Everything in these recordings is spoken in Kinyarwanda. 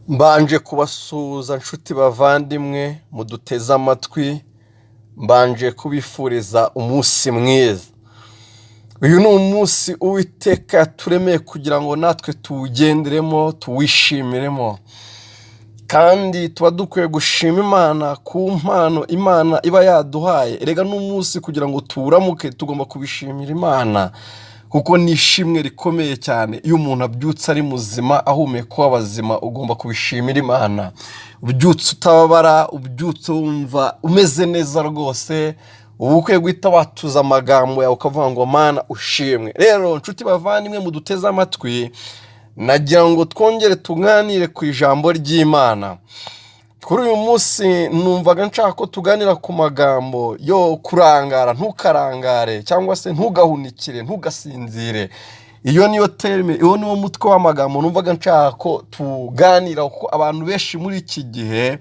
Mbanje kubasuhuza nshuti bavandimwe muduteze amatwi, mbanje kubifuriza umunsi mwiza. Uyu ni umunsi Uwiteka yaturemeye kugira ngo natwe tuwugenderemo, tuwishimiremo. Kandi tuba dukwiye gushima Imana ku mpano Imana iba yaduhaye. Erega n'umunsi kugira ngo tuwuramuke tugomba kubishimira Imana, kuko ni ishimwe rikomeye cyane. Iyo umuntu abyutse ari muzima, ahumeka uw'abazima, ugomba kubishimira Imana. Ubyutse utababara, ubyutse wumva umeze neza rwose, uba ukwiye guhita watuza amagambo yawe ukavuga ngo: "Mana, ushimwe." Rero nshuti bavandimwe muduteze amatwi, nagira ngo twongere tuganire ku ijambo ry'Imana. Kuri uyu munsi numvaga nshaka ko tuganira ku magambo yo kurangara, ntukarangare cyangwa se ntugahunikire, ntugasinzire. Iyo niyo thème, uwo niwo mutwe w'amagambo numvaga nshaka ko tuganira, kuko abantu benshi muri iki gihe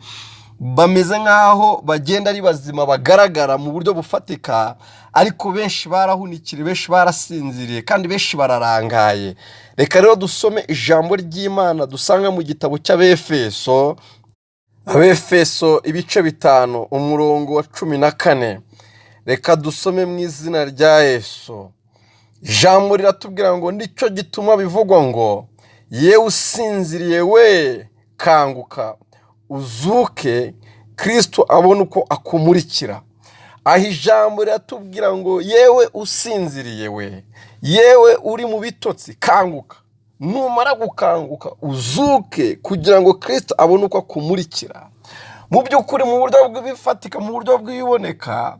bameze nk'aho bagenda ari bazima, bagaragara mu buryo bufatika, ariko benshi barahunikiriye, benshi barasinziriye, kandi benshi bararangaye. Reka rero dusome ijambo ry'Imana dusanga mu gitabo cy'Abefeso, Abefeso ibice 5, umurongo wa 14. Reka dusome mu izina rya Yesu. Ijambo riratubwira ngo: "Nicyo gituma bivugwa ngo: 'Yewe usinziriye we, kanguka uzuke, Kirisito abone uko akumurikira.'" Aho ijambo riratubwira ngo: "Yewe usinziriye we, yewe uri mu bitotsi, kanguka. Numara gukanguka uzuke kugira ngo Kirisito abone uko akumurikira." Mu by'ukuri, mu buryo bw'ibifatika, mu buryo bw'ibiboneka,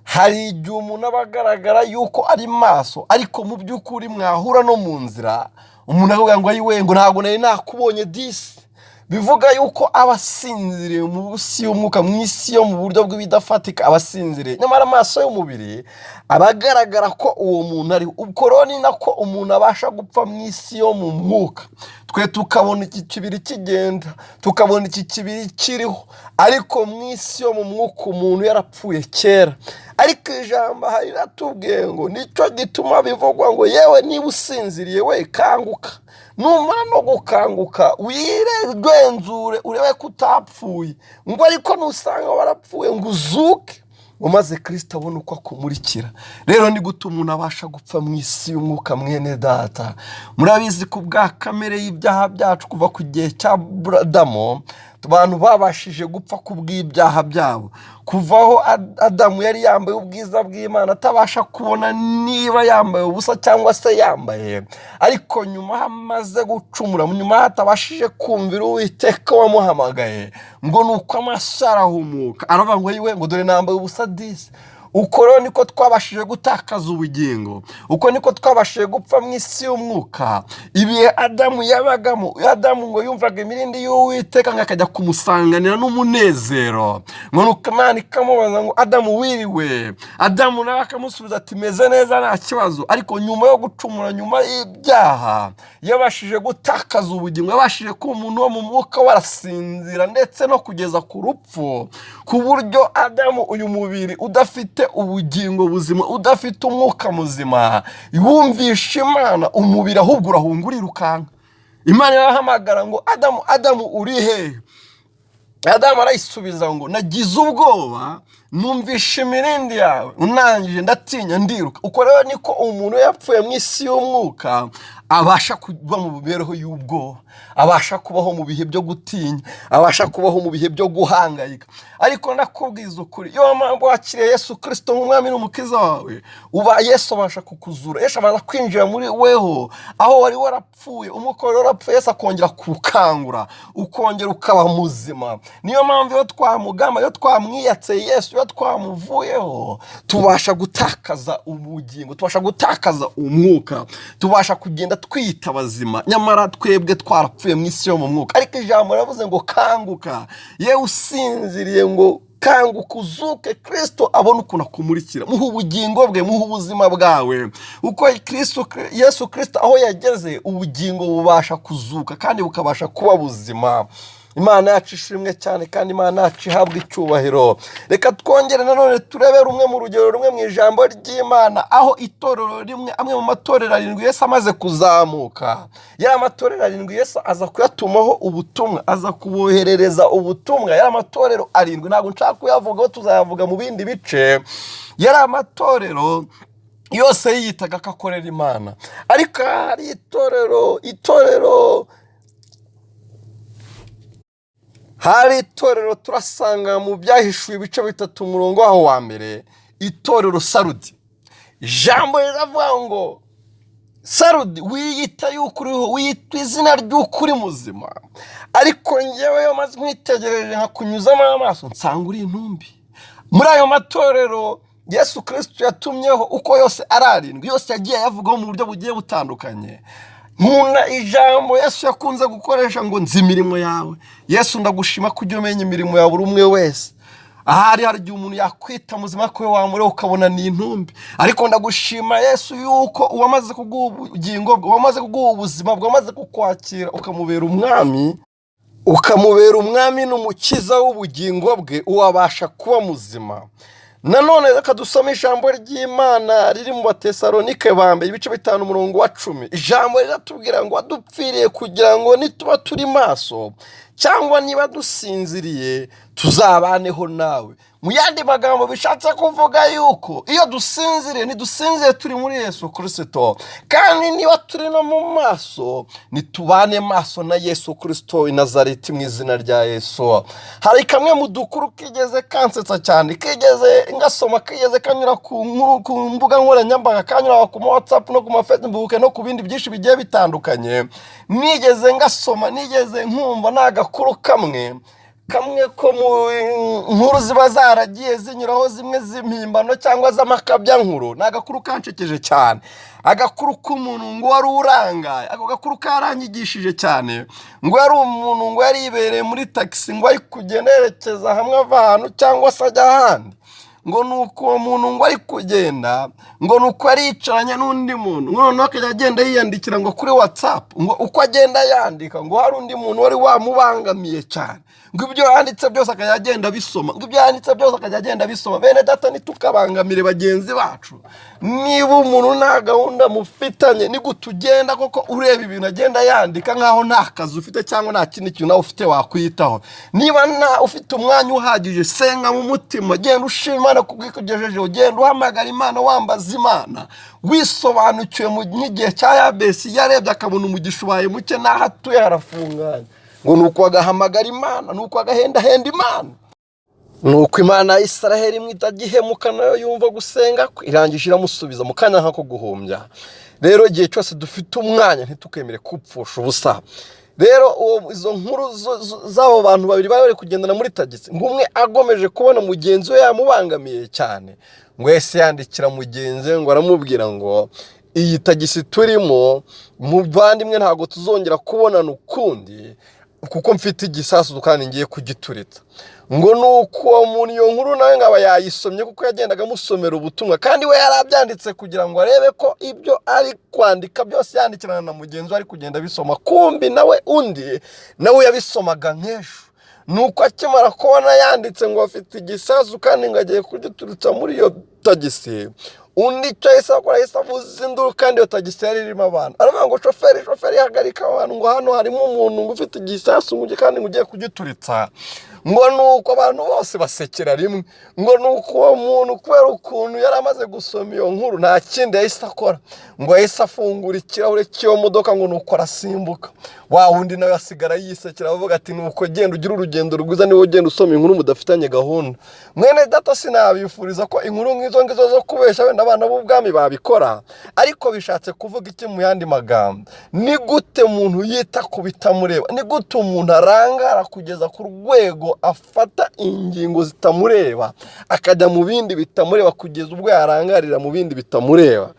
hari igihe umuntu aba agaragara yuko ari maso, ariko mu by'ukuri mwahura no mu nzira, umuntu akavuga ngo: "Ayiwe," ngo, "ntabwo nari nakubonye disi." Bivuga yuko aba asinziriye mu isi y'umwuka, mu isi yo mu buryo bw'ibidafatika aba asinziriye, nyamara amaso y'umubiri aba agaragara ko uwo muntu ari. Ubwo rero ni nako umuntu abasha gupfa mu isi yo mu mwuka, twe tukabona iki kibiri kigenda, tukabona iki kibiri kiriho, ariko mu isi yo mu mwuka umuntu yarapfuye kera. Ariko ijambo aha riratubwiye ngo: "Nicyo gituma bivugwa ngo: 'Yewe niba usinziriye we, kanguka. Numara no gukanguka wirenzure urebe ko utapfuye,' ngo ariko nusanga warapfuye, ngo uzuke, ngo maze Kirisito abone uko akumurikira." Rero ni gute umuntu abasha gupfa mu isi y'umwuka? Mwene data, murabizi ko bwa kamere y'ibyaha byacu, kuva ku gihe cya Adamu, abantu babashije gupfa ku bw'ibyaha byabo. Kuva aho Adamu yari yambaye ubwiza bw'Imana, atabasha kubona niba yambaye ubusa cyangwa se yambaye, ariko nyuma amaze gucumura, nyuma atabashije kumvira Uwiteka wamuhamagaye, ngo ni uko amaso arahumuka, aravuga ngo: "Yiwe," ngo, "dore nambaye ubusa disi." Uko rero niko twabashije gutakaza ubugingo, uko niko twabashije gupfa mu isi y'umwuka. Ibihe Adamu yabagamo, Adamu ngo yumvaga imirindi y'Uwiteka, ngo akajya kumusanganira n'umunezero, ngo nuko Imana ikamubaza ngo: "Adamu, wiriwe?" Adamu nawe akamusubiza ati: "Meze neza, nta kibazo." Ariko nyuma yo gucumura, nyuma y'ibyaha, yabashije gutakaza ubugingo, yabashije kuba umuntu wo mu mwuka, warasinzira ndetse no kugeza ku rupfu, ku buryo Adamu, uyu mubiri udafite ubugingo buzima, udafite umwuka muzima, wumvisha Imana, umubiri ahubwo urahunga, urirukanka. Imana irahamagara ngo: "Adamu, Adamu, uri he?" Adamu arayisubiza ngo: "Nagize ubwoba, numvisha imirindi yawe, unangije ndatinya, ndiruka." Uko rero niko umuntu yapfuye mu isi y'umwuka abasha kuba mu mibereho y'ubwoba, abasha kubaho mu bihe byo gutinya, abasha kubaho mu bihe byo guhangayika. Ariko ndakubwiza ukuri, iyo mpamvu wakiriye Yesu Kirisito nk'umwami n'umukiza wawe, uba Yesu abasha kukuzura, Yesu abanza kwinjira muri weho aho wari warapfuye, umwuka wari warapfuye, Yesu akongera kuwukangura, ukongera ukaba muzima. Niyo mpamvu iyo twamugamba, iyo twamwiyatse Yesu, iyo twamuvuyeho, tubasha gutakaza ubugingo, tubasha gutakaza umwuka, tubasha kugenda twiyita abazima, nyamara twebwe twarapfuye mu isi yo mu mwuka. Ariko ijambo riravuze ngo: "Kanguka, yewe usinziriye," ngo "kanguka uzuke, Kirisito abone ukuntu akumurikira." Muha ubugingo bwe, muha ubuzima bwawe, uko Yesu Kirisito aho yageze, ubugingo bubasha kuzuka kandi bukabasha kuba buzima. Imana yacu ishimwe cyane kandi Imana yacu ihabwa icyubahiro. Reka twongere nanone turebe rumwe mu rugero rumwe mu ijambo ry'Imana, aho itorero rimwe, amwe mu matorero arindwi Yesu amaze kuzamuka, ya matorero arindwi Yesu aza kuyatumaho ubutumwa, aza kuboherereza ubutumwa. Ya matorero arindwi ntabwo nshaka kuyavugaho, tuzayavuga mu bindi bice. Yari amatorero yose yiyitaga ko akorera Imana, ariko hari itorero turasanga mu Byahishuwe ibice 3 umurongo waho wa mbere, itorero Sarudi. Ijambo riravuga ngo Sarudi wiyita yuko uriho, wiyita izina ry'ukuri muzima, ariko ngewe iyo maze nkwitegereje nkakunyuzamo amaso nsanga uri intumbi. Muri ayo matorero Yesu Kristo yatumyeho uko yose ari arindwi, yose yagiye ayavugaho mu buryo bugiye butandukanye. Nkunda ijambo Yesu yakunze gukoresha ngo nzi imirimo yawe. Yesu ndagushima ko ujya umenya imirimo ya buri umwe wese. Ahari hari igihe umuntu yakwita muzima ko wamureba ukabona ni intumbi, ariko ndagushima Yesu yuko uwamaze kuguha ubugingo bwe, uwamaze kuguha ubuzima bwe, uwamaze kukwakira ukamubera umwami, ukamubera umwami n'umukiza w'ubugingo bwe, uwabasha kuba muzima. Nanone reka dusome ijambo ry'Imana riri mu Batesalonike ba mbere ibice 5 umurongo wa 10. Ijambo riratubwira ngo wadupfiriye kugira ngo nituba turi maso cyangwa niba dusinziriye tuzabaneho nawe. Mu yandi magambo bishatse kuvuga yuko iyo dusinziriye ntidusinzire turi muri Yesu Kristo, kandi niba turi no mu maso nitubane maso na Yesu Kristo i Nazareti mu izina rya Yesu. Hari kamwe mu dukuru kigeze kansetsa cyane, kigeze ngasoma, kigeze kanyura ku mbuga nkoranyambaga, kanyura ku ma WhatsApp no ku ma Facebook no ku bindi byinshi bigiye bitandukanye. Nigeze ngasoma, nigeze nkumva ni agakuru kamwe ko mu nkuru ziba zaragiye zinyuraho zimwe z'impimbano cyangwa z'amakabyankuru. Ni agakuru kanshekeje cyane, agakuru k'umuntu ngo wari urangaye. Ako gakuru karanyigishije cyane. Ngo yari umuntu ngo yari yibereye muri tagisi, ngo ari kugenda yerekeza hamwe ava ahantu cyangwa se ajya ahandi. Ngo ni uko uwo muntu ngo ari kugenda, ngo ni uko yari yicaranye n'undi muntu, ngo noneho akajya agenda yiyandikira ngo kuri WhatsApp, ngo uko agenda yandika ngo hari undi muntu wari wamubangamiye cyane, ngo ibyo yanditse byose akajya agenda abisoma, ngo ibyo yanditse byose akajya agenda abisoma. Bene data, ntitukabangamire bagenzi bacu. Niba umuntu nta gahunda mufitanye, ni gute ugenda koko ureba ibintu agenda yandika nk'aho nta kazi ufite cyangwa nta kindi kintu nawe ufite wakwitaho? Niba nta ufite umwanya uhagije, senga mu mutima, genda ushima Imana kubwikugejejeho, genda uhamagara Imana, wambaza Imana, wisobanukiwe mu nk'igihe cya Yabesi yarebye akabona umugisha ubaye muke n'aho atuye harafunganye, ngo ni uko agahamagara Imana, ni uko agahendahenda Imana. Nuko Imana ya Israheli imwe itagihemuka nayo yumva gusenga kwe, irangije iramusubiza mu kanya nk'ako guhumbya. Rero igihe cyose dufite umwanya ntitukemere kupfusha ubusa. Rero izo nkuru z'abo bantu babiri bari bari kugendana muri tagisi, ngo umwe agomeje kubona mugenzi we yamubangamiye cyane, ngo yahise yandikira mugenzi we ngo aramubwira ngo iyi tagisi turimo muvandimwe ntabwo tuzongera kubonana ukundi, kuko mfite igisasu kandi ngiye kugituritsa. Ngo nuko uwo muntu iyo nkuru nawe ngo aba yayisomye, kuko yagendaga amusomera ubutumwa, kandi we yari abyanditse kugira ngo arebe ko ibyo ari kwandika byose yandikirana na mugenzi we ari kugenda abisoma, kumbi nawe undi nawe yabisomaga nk'ejo. Nuko akimara kubona yanditse ngo afite igisasu kandi ngo agiye kugituritsa muri iyo tagisi, undi icyo yahise akora yahise avuza induru, kandi iyo tagisi yari irimo abantu. Aravuga ngo shoferi, shoferi, hagarika abantu, ngo hano harimo umuntu ngo ufite igisasu ngo kandi ngo ugiye kugituritsa. Ngo nuko abantu bose basekera rimwe. Ngo nuko uwo muntu kubera ukuntu yari amaze gusoma iyo nkuru nta kindi yahise akora, ngo yahise afungura ikirahure cy'iyo modoka, ngo nuko arasimbuka. Wa wundi nawe asigara yisekera avuga ati nuko genda ugire urugendo rwiza, niba ugenda usoma inkuru mudafitanye gahunda. Mwene data, sinabifuriza ko inkuru nk'izo ngizo zo kubeshya wenda abana b'ubwami babikora, ariko bishatse kuvuga iki mu yandi magambo? Ni gute umuntu yita ku bitamureba? Ni gute umuntu arangara kugeza ku rwego afata ingingo zitamureba, akajya mu bindi bitamureba, kugeza ubwo yarangarira mu bindi bitamureba?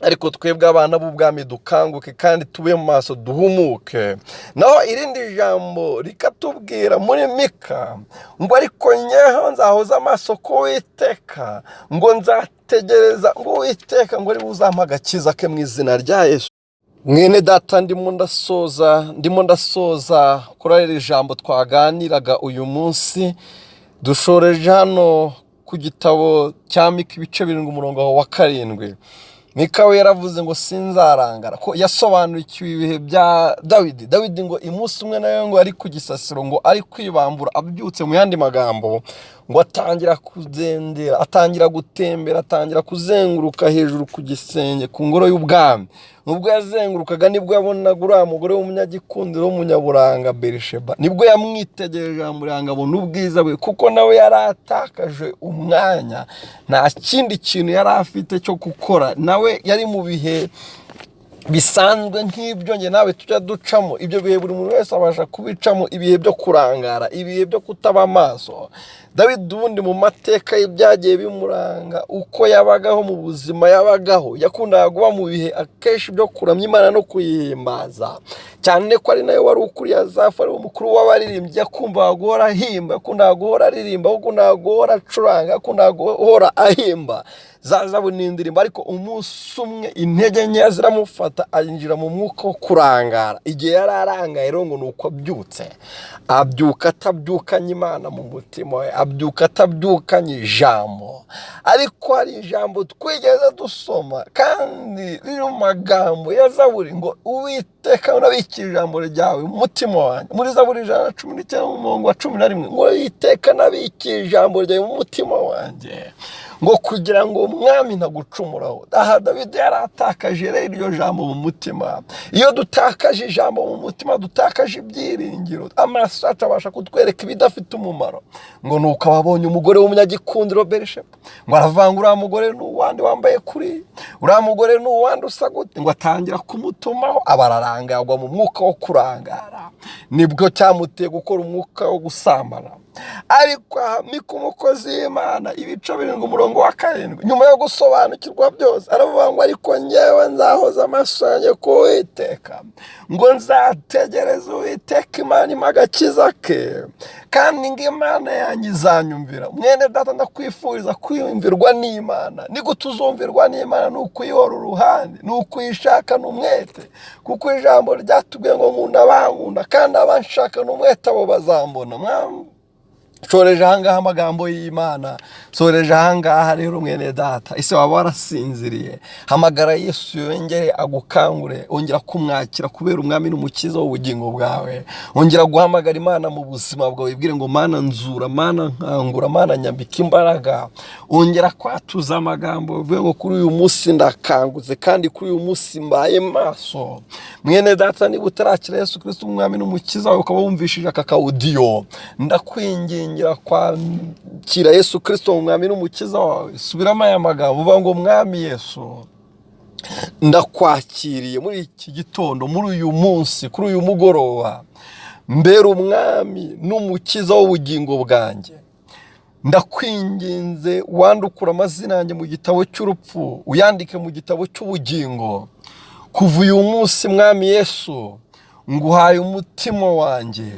Ariko twebwe abana b'ubwami dukanguke kandi tube mu maso, duhumuke. Naho irindi jambo rikatubwira muri Mika ngo ariko nyeho nzahoza amaso ku Uwiteka, ngo nzategereza ngo Uwiteka ngo ari buzampe agakiza ke mu izina rya Yesu. Mwene data, ndimo ndasoza kuri iri jambo twaganiraga uyu munsi. Dushoreje hano ku gitabo cya Mika, ibice 7, umurongo wa 7. Mika we yaravuze ngo sinzarangara, ko yasobanukiwe ibihe bya Dawidi. Dawidi ngo umunsi umwe nawe ngo ari ku gisasiro, ngo ari kwibambura, abyutse, mu yandi magambo, ngo atangira kuzendera, atangira gutembera, atangira kuzenguruka hejuru ku gisenge ku ngoro y'ubwami. Nubwo yazengurukaga, nibwo yabonaga uriya mugore w'umunyagikundiro, w'umunyaburanga, Berisheba. Nibwo yamwitegereje, amuranga, abona ubwiza bwe, kuko nawe yari atakaje umwanya, nta kindi kintu yari afite cyo gukora. Nawe yari mu bihe bisanzwe nk'ibyo njye nawe tujya ducamo. Ibyo bihe buri muntu wese abasha kubicamo, ibihe byo kurangara, ibihe byo kutaba amaso. Dawidi ubundi mu mateka y'ibyagiye bimuranga, uko yabagaho mu buzima yabagaho, yakundaga kuba mu bihe akenshi byo kuramya Imana no kuyihimbaza, cyane ko ari nawe wari ukuriye Azafu, ari umukuru w'abaririmbyi. Yakumvaga guhora ahimba, yakundaga guhora aririmba, yakundaga guhora acuranga, yakundaga guhora ahimba za zaburi n'indirimbo. Ariko umunsi umwe intege nkeya ziramufata, ayinjira mu mwuka wo kurangara. Igihe yari arangaye rero, ngo ni uko abyutse, abyuka atabyukanye Imana mu mutima we, abyuka atabyukanye ijambo. Ariko hari ijambo twigeze dusoma kandi riri mu magambo ya Zaburi, ngo "Uwiteka, unabikira ijambo ryawe mu mutima wanjye." Muri Zaburi 119, mu murongo wa 11, ngo "Uwiteka, nabikiye ijambo ryawe mu mutima wanjye, ngo kugira ngo umwami ntagucumuraho." Aha Dawidi yari atakaje rero iryo jambo mu mutima. Iyo dutakaje ijambo mu mutima, dutakaje ibyiringiro, amaso yacu abasha kutwereka ibidafite umumaro. Ngo ni uko ababonye umugore w'umunyagikundiro Berisheba, ngo aravanga: "Uriya mugore ni uwandi wambaye kuri? Uriya mugore ni uwandi usa gute?" Ngo atangira kumutumaho, aba ararangagwa mu mwuka wo kurangara. Nibwo cyamuteye gukora umwuka wo gusambana. Ariko aha Mika, umukozi w'Imana, ibice 7, umurongo wa 7, nyuma yo gusobanukirwa byose, aravuga ngo "Ariko ngewe nzahoza amaso yanjye ku Uwiteka, ngo nzategereza Uwiteka Imana impa agakiza ke, kandi ngo Imana yanjye izanyumvira." Mwene data, ndakwifuriza kwiyumvirwa n'Imana. Ni gute uzumvirwa n'Imana? Ni ukuyihora uruhande, ni ukuyishakana umwete, kuko ijambo ryatubwiye ngo "Nkunda abankunda, kandi abanshakana umwete abo bazambona." Soreje ahangaha amagambo y'Imana, soreje ahangaha rero. Mwene data, ese waba warasinziriye? Hamagara Yesu yongere agukangure. Ongera kumwakira kubera umwami n'umukiza w'ubugingo bwawe. Ongera guhamagara Imana mu buzima bwawe, ibwire ngo "Mana nzura, Mana nkangura, Mana nyambika imbaraga." Ongera kwatuza amagambo, uvuge ngo "Kuri uyu munsi ndakangutse, kandi kuri uyu munsi mbaye maso." Mwene data, niba utarakira Yesu Kirisito umwami n'umukiza wawe, ukaba wumvishije aka ka audio, ndakwingingira kwakira Yesu Kirisito umwami n'umukiza wawe. Subiramo aya magambo, uvuga ngo "Mwami Yesu, ndakwakiriye muri iki gitondo, muri uyu munsi, kuri uyu mugoroba. Mbere umwami n'umukiza w'ubugingo bwanjye. Ndakwinginze, wandukura amazina yanjye mu gitabo cy'urupfu, uyandike mu gitabo cy'ubugingo. Kuva uyu munsi, Mwami Yesu, nguhaye umutima wanjye,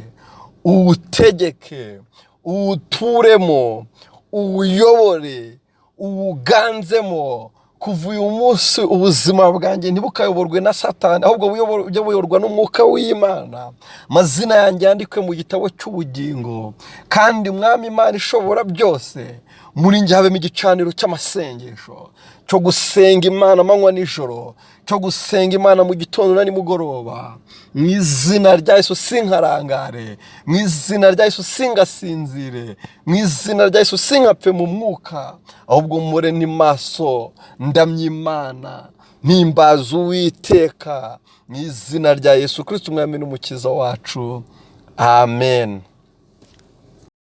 uwutegeke, uwuturemo, uwuyobore, uwuganzemo. Kuva uyu munsi ubuzima bwanjye ntibukayoborwe na Satani, ahubwo bujye buyoborwa n'umwuka w'Imana. Amazina yanjye yandikwe mu gitabo cy'ubugingo. Kandi Mwami Imana ishobora byose, muri njye habemo igicaniro cy'amasengesho, cyo gusenga Imana amanywa nijoro, cyo gusenga Imana mu gitondo na nimugoroba. Mu izina rya Yesu sinkarangare, mu izina rya Yesu singasinzire, mu izina rya Yesu sinkapfe mu mwuka, ahubwo mpore ni maso, ndamya Imana, mpimbaza Uwiteka, mu izina rya Yesu Kirisito umwami n'umukiza wacu, amen."